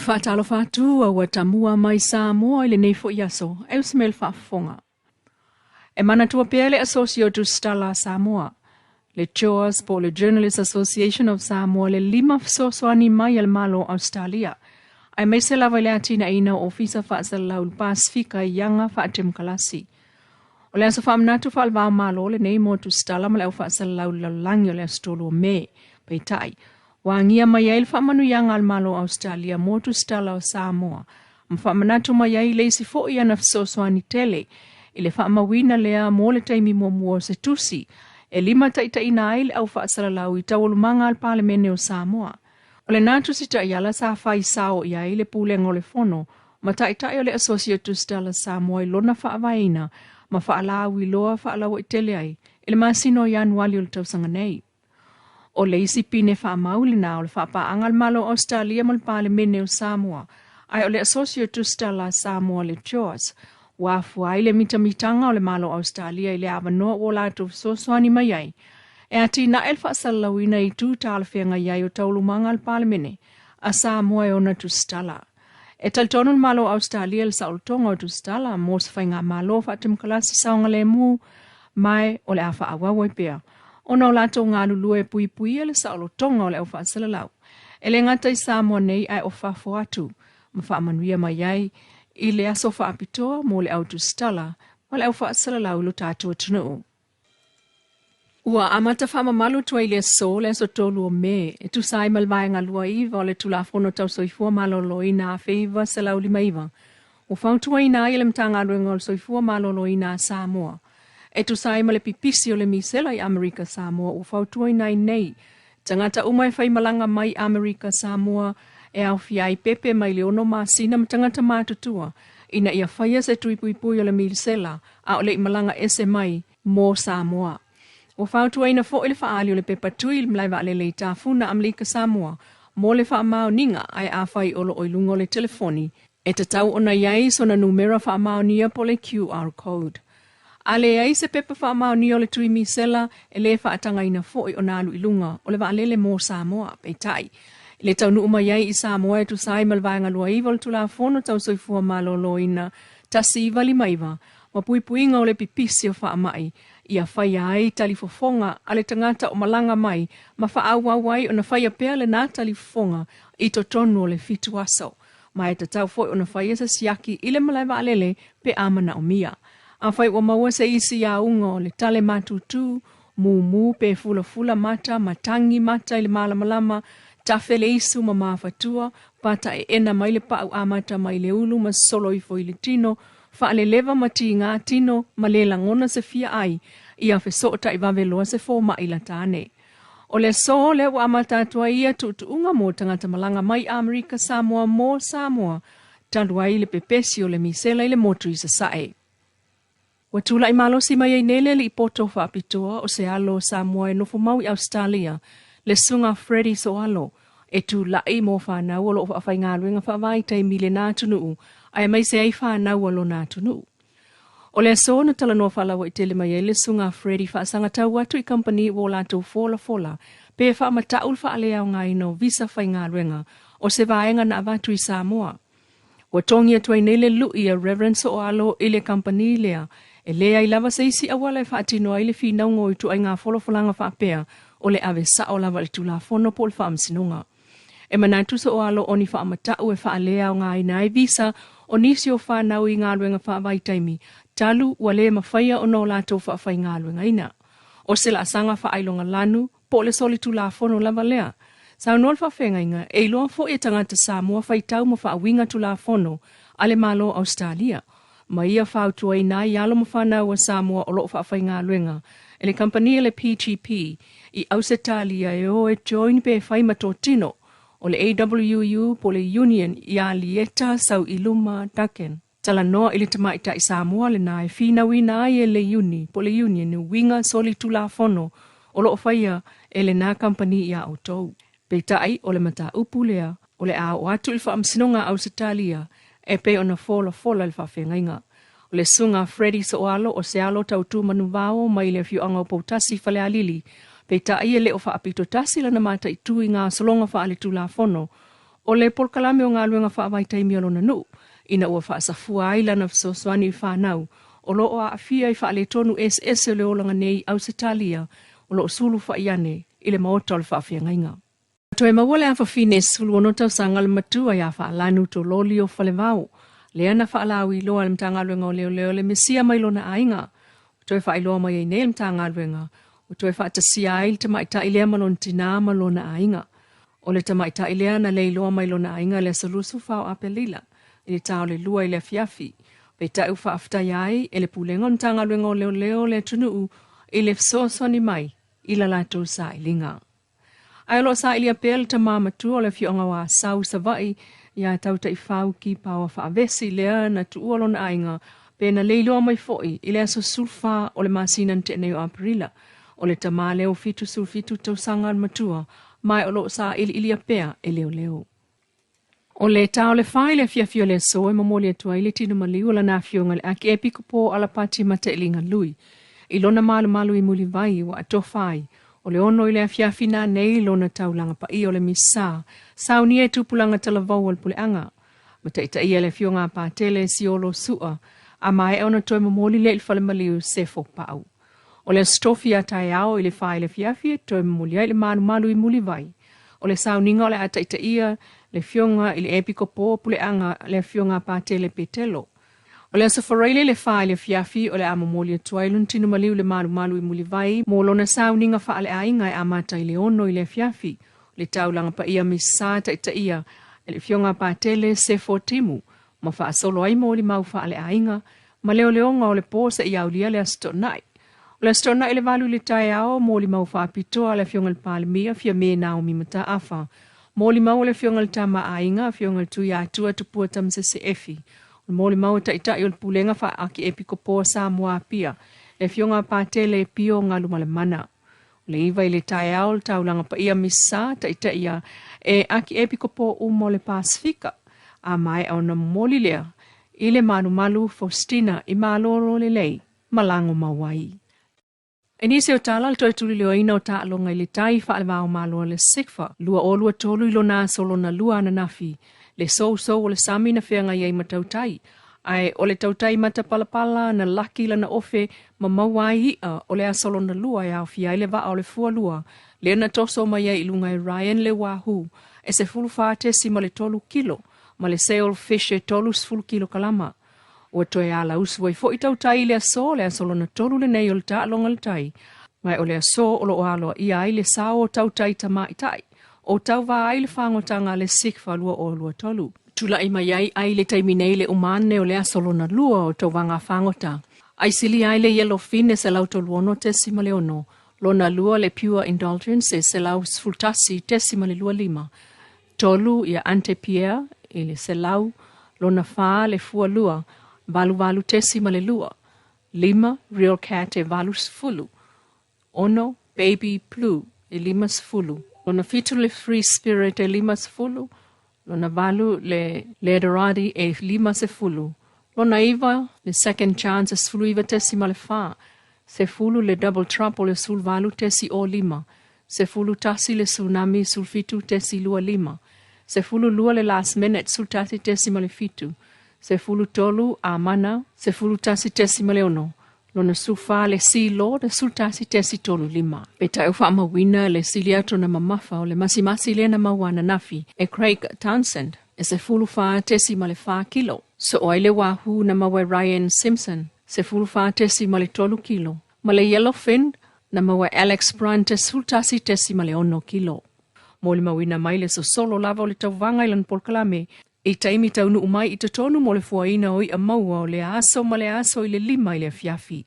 Faatalofa atu a ua tamua mai Samoa i lenei foi aso, e usi mai le faafofoga. E manatua pea le Asosi o Tusitala a Samoa, le JOAS po o le Journalist Association of Samoa le lima fesoasoani mai a le Malo o Ausetalia, aemaise lava i le atinaeina o Ofisa Faasalalau i le Pasefika i aga faatemokalasi. O le aso faamanatu faale-va-o-Malo lenei mo Tusitala ma le au faasalalau i le lalolagi o le aso 3 o Me. Peitai, ua agia mai ai le faamanuiaga a le Malo o Ausetalia mo Tusitala o Samoa ma faamanatu mai ai le isi foi ana fesoasoani tele i le faamauina lea mo le taimi muamua o se tusi e limataitaiina ai le au faasalalau i taualumaga a le Palemene o Samoa. O lena tusi taiala sa fai sao i ai le Pulega o le Fono ma Taitai o le Asosi o Tusitala Samoa i lona faavaeina ma faalauiloa faalauaitele ai i le masina o Ianuali o le tausaga nei. O le isi pine faamau lena o le faapaaga a le Malo o Ausetalia ma le Palemene o Samoa, ae o le Asosi o Tusitala a Samoa le JOAS, ua afua ai le mitamitaga o le Malo o Ausetalia i le avanoa ua latou fesoasoani mai ai e atinae le faasalalauina i itu talafeagai ai o taualumaga a le Palemene a Samoa e ona tusitala. E talitonu le Malo o Ausetalia i le saolotoga o tusitala mo se faigamalo faatemokalasi saogalemu ma o le a faaauau ai pea ona o latou galulue e puipuia le saolotoga o le au faasalalau e le gata i Samoa nei ae o fafo atu ma faamanuia mai ai i le aso faapitoa mo le au tusitala ma le au faasalalau i lo tatou atunuu. Ua amata faamamalu atu ai le aso le aso 3 o Me e tusa ai ma le Vaega 29 o le Tulafono Tau Soifua Maloloina 1959, ua fautuaina ai e le Matagaluega o le Soifua Maloloina a Samoa e tusa ai ma le pipisi o le misela i Amerika Samoa ua fautuaina ai nei tagata uma e faimalaga mai Amerika Samoa e aofia ai pepe mai le 6 masina ma tagata matutua ina ia faia se tui puipui o le misela a o le i malaga ese mai mo Samoa. Ua fautuaina foi le faaali o le pepa tui i le malae vaalele i Tafuna Amerika Samoa mo le faamaoniga ae afai o loo i luga o le telefoni e tatau ona i ai sona numera faamaonia po o le QR code. A leai se pepa faamaonia o le tui misela e le faatagaina foi ona alu i luga o le vaalele mo Samoa. Peitai, i le taunuu mai ai i Samoa e tusa ai ma le Vaega 29 o le Tulafono Tau Soifua Maloloina 1959 ma puipuiga o le pipisi o faamai, ia faia ai talifofoga a le tagata o malaga mai ma faaauau ai ona faia pea lena talifofoga i totonu o le 7 aso. Ma e tatau foi ona faia se siaki i le malae vaalele pe a manaomia. Afai ua maua se isi auga o le tale matutu, mumu pe fulafula mata, matangi mata i le malamalama, tafe le isu ma mafatua, pata eena mai le pau amata mai le ulu ma solo ifo i le tino, faaleleva ma tiga tino ma le lagona se fia ai, ia fesootai vave loa se fomai lata ane. O le aso lea ua amata atu ai ia tuutuuga mo tagata malaga mai Amerika Samoa mo Samoa, talu ai le pepesi o le misela i le motu i Sasae. Ua tulai malosi mai ai nei le alii poto faapitoa o se alo o Samoa e nofo mau i Ausetalia, le susuga Freddie Soalo, e tulai mo fanau o loo faafaigaluega faavaitaimi i lena atunuu aemaise ai fanau a lona atunuu. O le aso na talanoa faalauaitele mai ai le susuga Freddie faasagatau atu i kamupani ua o latou folafola pe faamatau le faaleaogaina o visa faigaluega o se vaega na avatu i Samoa. Ua togi atu ai nei le lui a Reverend Soalo i le kamupani lea e leai lava se isi auala e faatino ai le finauga o ituaiga folafolaga faapea o le ave sao lava i le Tulafono po o le Faamasinoga. E manatu Soalo o ni faamatau e faaleaogaina ai visa o nisi o fanau i galuega faavaitaimi talu ua le mafaia ona o latou faafaigaluegaina. O se laasaga faailoga lanu po o le solitulafono lava lea. Saunoa le faafeagaiga e iloa foi e tagata Samoa faitau ma faauiga Tulafono a le Malo o Ausetalia ma ia fautuaina ai alo ma fanau a Samoa o loo faafaigaluega e le kamupani a le PGP i Ausetalia e o e join pe fai ma totino o le AWU po o le Union ia Lieta Sauiluma Duncan. Talanoa i le tamaitai Samoa lena e finauina ai e le Iuni po o le Union uiga solitulafono o loo faia e lena kamupani iā outou. Peitai o le mataupu lea o le a oo atu i le Faamasinoga a Ausetalia e pei ona folafola le faafeagaiga. O le susuga Freddie Soalo o se alo tautu manuvao mai le afioaga o Poutasi i Falealili, peitai e le o faapito tasi lana mataitu i gasologa faaletulafono O le polokalame o galuega faavaitaimi a lona nuu, ina ua faasafua ai lana fesoasoani i fanau o lo o aafia i faaletonu eseese o le olaga nei i Ausetalia o lo o sulufai ane i le maota o le faafeagaiga. Toe maua le afafine 16 tausaga le matua ia Faalanu Tololi o Falevao, lea na faalauiloa e le Matagaluega o Leoleo le misia mai lona aiga. Ua toe faailoa mai ai nei le Matagaluega, ua toe faatasia ai le tamaitai lea ma lona tinā ma lona aiga. O le tamaitai lea na leiloa mai lona aiga i le aso 24 o Aperila i le ta o le 2 i le afiafi. Peitai ua faafetaia ai e le Pulega o le Matagaluega o Leoleo le atunuu i le fesoasoani mai i la latou sailiga. Ae o lo o sailia pea le tamā matua o le afioaga o Asau i Savaii ia Tautaifau Kipawa Faavesi lea na tuua lona aiga pe na leiloa mai foi i le aso 14 o le masina na tea nei o Aperila. O le tamā lea ua 77 tausaga le matua ma o lo o sailiilia pea e leoleo. O le ta o le 4 i le afiafi o le aso e momoli atu ai le tino maliu o lana afioga i le Akiepikopo Alapati Matailiga Lui i lona malumalu i Mulivai ua atofa ai o le 6 i le afiafi nanei lona taulaga paia o le Misa saunia e tupulaga talavou o le puleaga ma taitaia le afioga a Patele Siolo Sua a maea ona toe momoli lea i le falemaliu Sefo Pau. O le aso tofi a taeao i le 4 i le afiafi e toe momoli ai le malumalu i Mulivai. O le sauniga o le a taitaia le afioga i le Epikopo o Puleaga le afioga a Patele Petelo. O le aso Faraile le 4 i le afiafi o le a momoli atu ai lona tino maliu le malumalu i Mulivai mo lona sauniga faaleaiga e amata i le 6 i le afiafi. O le taulaga paia Misa taitaia e le afioga a Patele Sefo Timu ma faasolo ai molimau faaleaiga ma leoleoga o le po seia aulia le aso Toonai. O le aso Toonai le 8 i le taeao molimau faapitoa a le afioga i le Palemia Fiame Naomi Mataafa. Molimau o le afioga i le Tama a Aiga, afioga i le Tuiatua Tupua Tamasese Efi. O le molimau o taitai o le Pulega Faa-Akiepikopo o Samoa Apia, le afioga a Patele Pio Galumalemana. O le 9 i le taeao le taulaga paia Misa taitaia e Akiepikopo uma o le Pasifika. A maea ona momoli lea i le malumalu Faustina i malolo lelei ma lago mau ai. E nisi o tala le toe tuliloaina o taaloga i le tai faale-va o Malo a le SICFA 2023 i lona aso lona lua ananafi, le sousou o le sami na feagai ai ma tautai, ae o le tautai matapalapala na laki lana ofe ma maua ai i'a o le aso lona lua e aofia ai le vaa o le fualua, lea na toso mai ai i luga e Ryan Le Wahoo e 14.3 kilo ma le sailfish e 30 kilokalama. Ua toe ala usu ai foi tautai i le aso lona 3 lenei o le taaloga le tai, mai o le aso o lo o aloaia ai le sao o tautai tamaitai, o tauvā ai le fagotanga a le SICFA 2023. Tula'i mai ai ai le taimi nei le umane o le aso lona lua o tauvaga fagota. Ai silia ai le Yellowfin e 136.6, lona lua le Pure Indulgence e 111.25, tolu ia Ante Pierre i le 100, lona 4 le fualua, 88.2, 5 Real Cat e 80, 6 Baby Blue e 50, lona 7 le Free Spirit e 50, lona 8 le Lederadi e 50, lona 9 le Second Chance e 19.4, 10 le Double Trouble e 18.05, 11 le Tsunami 17.25, 12 le Last Minute 11.7, 13 Amana 11.6, lona sufa le Sea Lord 11.35. Peitai o faamauina le sili atu na mamafa o le masimasi lea na maua ananafi e Craig Townsend e 14.4 kilo. So ai le wahoo na maua e Ryan Simpson 14.3 kilo. Ma le Yellowfin na maua e Alex Brandt 11.6 kilo. Molimauina mai le sosolo lava o le tauvaga i lana polokalame i taimi taunuu mai i totonu mo le fuaina o i'a maua o le aso ma le aso i le 5 i le afiafi.